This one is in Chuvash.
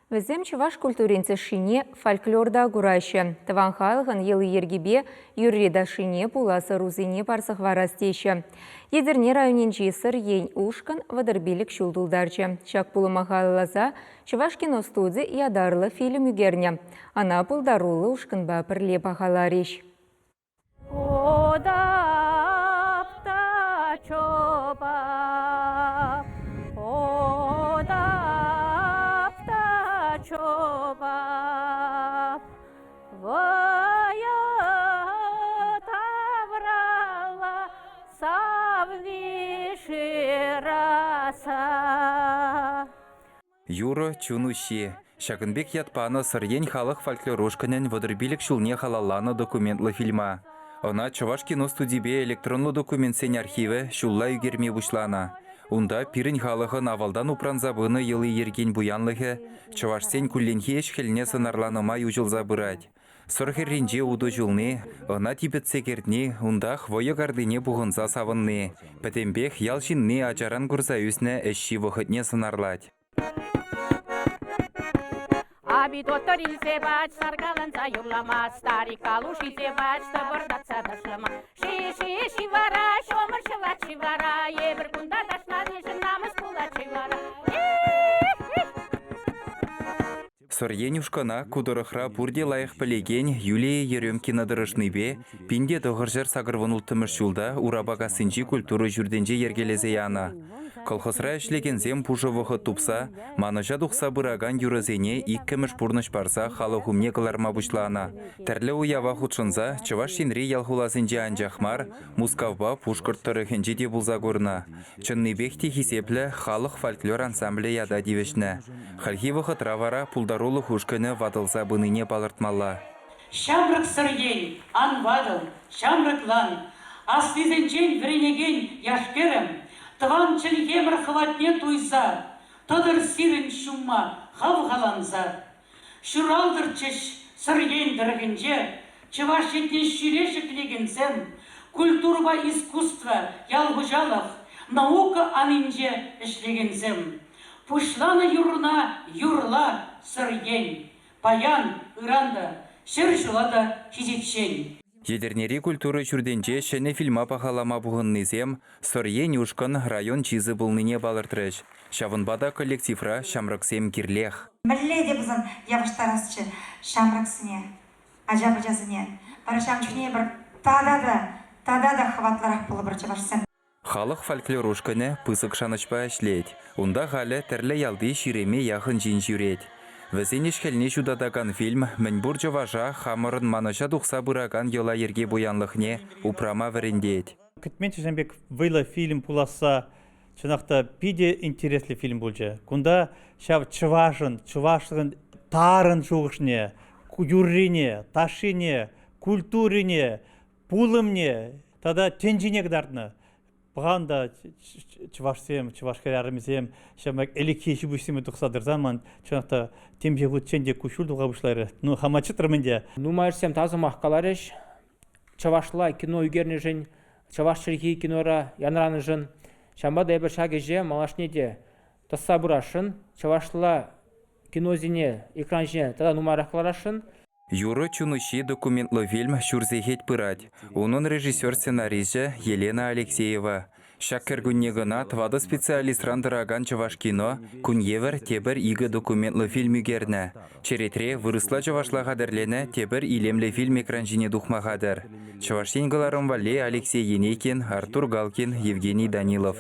Вӗсем чӑваш культурин тӗшшине фольклорта кураҫҫӗ, тӑван халӑхӑн йӑли-йӗркипе юрри-ташшине пулас ӑрусене парса хӑварас теҫҫӗ. Етӗрне районӗнчи Сӑрьен ушкӑн 35 ҫул тултарчӗ. Ҫак пулӑма халалласа Чӑваш киностуди ятарлӑ фильм ӳкернӗ. Ӑна пултаруллӑ ушкӑнпа пӗрле пахаларӗҫ. Утап та чупап, утап та чупап, вӑйӑ тавралла савни шыраса. Юрӑ – чун уҫҫи. Ҫакӑн пек ят панӑ Сӑрьен халӑх фольклор ушкӑнӗн 35 ҫулне халалланӑ документлӑ фильма. Ӑна Чӑваш кино студипе электронлӑ документсен архивӗ ҫулла ӳкерме пуҫланӑ. Унта пирӗн халӑхӑн авалтан упранса пынӑ йӑли-йӗркин пуянлӑхӗ чӑвашсен кулленхи ӗҫ-хӗлне сӑнарланӑ май уҫӑлса пырать. Сӑр хӗрринче утӑ ҫулни, ӑна типӗтсе кӗртни, унтах вӑйӑ картине пухӑнса савӑнни пӗтӗмпех ял ҫынни ачаран курса ӳснӗ ӗҫҫи вӑхӑтне сӑнарлать. Абитотор илсе пач саркаланса юрлама, старик калуш илсе пач тӑпӑртатса ташлама. Ши-ши, ши-вара, ҫумӑр ҫӑвать ши-вара, эпир кунта ташланишӗн намӑс пулать ши-вара. Сӑрьен ушкӑна ку тӑрӑхра пурте лайӑх пӗлекен Юлия Еремкина тӑрӑшнипе 1986-мӗш ҫулта Урапакассинчи культура ҫуртӗнче йӗркелесе янӑ. Колхозра ӗҫлекенсем пушӑ вӑхӑт тупса манӑҫа тухса пыракан юрӑсене иккӗмӗш пурнӑҫ парса халӑх умне кӑларма пуҫланӑ. Тӗрлӗ уява хутшӑнса Чӑваш Енри ял-хуласенче анчах мар, Мускавпа Пушкӑрт тӑрӑхӗнче те пулса курнӑ. Чӑннипех те хисеплӗ халӑх фольклор ансамблӗ ята тивӗҫнӗ. Хальхи вӑхӑтра вара пултарулӑх ушкӑнӗ ватӑлса пынине палӑртмалла. Ҫамрӑк Сӑрьен, ан ватӑл, ҫамрӑклан, аслисенчен вӗренекен яш-кӗрӗм тӑван чӗлхемӗр хӑватне туйса тӑтӑр сирӗн ҫумма хавхаланса. Ҫуралтӑрччӗҫ Сӑрьен тӑрӑхӗнче чӑваш ятне ҫӳле ҫӗклекенсем, культурӑпа искусство, ял хуҫалӑх, наука анинче ӗҫлекенсем. Пуҫланӑ юрӑна юрла, Сӑрьен. Паян, ыран та, 100 ҫула та ҫитиччен. Етӗрнери культура ҫуртӗнче ҫӗнӗ фильма пахалама пухӑннисем Сӑрьен ушкӑн район чысӗ пулнине палӑртрӗҫ. Ҫавӑнпа та коллективра ҫамрӑксем кирлех. Мӗнле те пулсан явӑҫтарасчӗ ҫамрӑксене, ача-пӑчасене. Вара ҫавӑн чухне эпир тата та, тата та хӑватлӑрах пулӑпӑр чӑвашсем. Халӑх фольклор ушкӑнӗ пысӑк шанӑҫпа ӗҫлет. Унта халӗ тӗрлӗ ялти ҫӳреме яхӑн ҫын ҫӳрет. Вӗсен ӗҫ-хӗлне ҫутатакан фильм мӗнпур чӑваша хамӑрӑн манӑҫа тухса пыракан йӑла-йӗрке пуянлӑхне упрама вӗрентет. Кӗтменччӗ ҫавӑн пек вӑйлӑ фильм пуласса. Чӑнах та питӗ интереслӗ фильм пулчӗ. Кунта ҫав чӑвашӑн, чӑвашлӑхӑн тарӑн шухӑшне, юррине, ташшине, культурине, пулӑмне тата тӗнчине кӑтартнӑ. Пӑхан та чӑвашсем, чӑваш хӗрарӑмӗсем ҫав ӗлӗкхи ҫи-пуҫсемпе тухса тӑрсан ман чӑнах та темиҫе хутчен те куҫҫуль туха пуҫларӗ. Ну, хама чӑтрӑм ӗнтӗ. Нумайӑшсем тав сӑмах каларӗҫ. Чӑвашла кино ӳкернӗшӗн, чӑваш чӗлхи кинора янранӑшӑн. Ҫавӑнпа та эпир ҫак ӗҫе малашне те тӑсса пырасшӑн. Чӑвашла киносене экран ҫине тата нумайрах кӑларасшӑн. Юрӑ чун уҫҫи документлӑ фильм ҫур сехет пырать. Унӑн режиссер-сценарисчӗ Елена Алексеева. Ҫак кӗркунне кӑна тӑватӑ специалистран тӑракан Чӑвашкино кун евӗр тепӗр икӗ документлӑ фильм ӳкернӗ. Черетре вырӑсла-чӑвашла хатӗрленӗ тепӗр илемлӗ фильм экран ҫине тухма хатӗр. Чӑваш Ен кӑларӑм валли Алексей Енейкин, Артур Галкин, Евгений Данилов.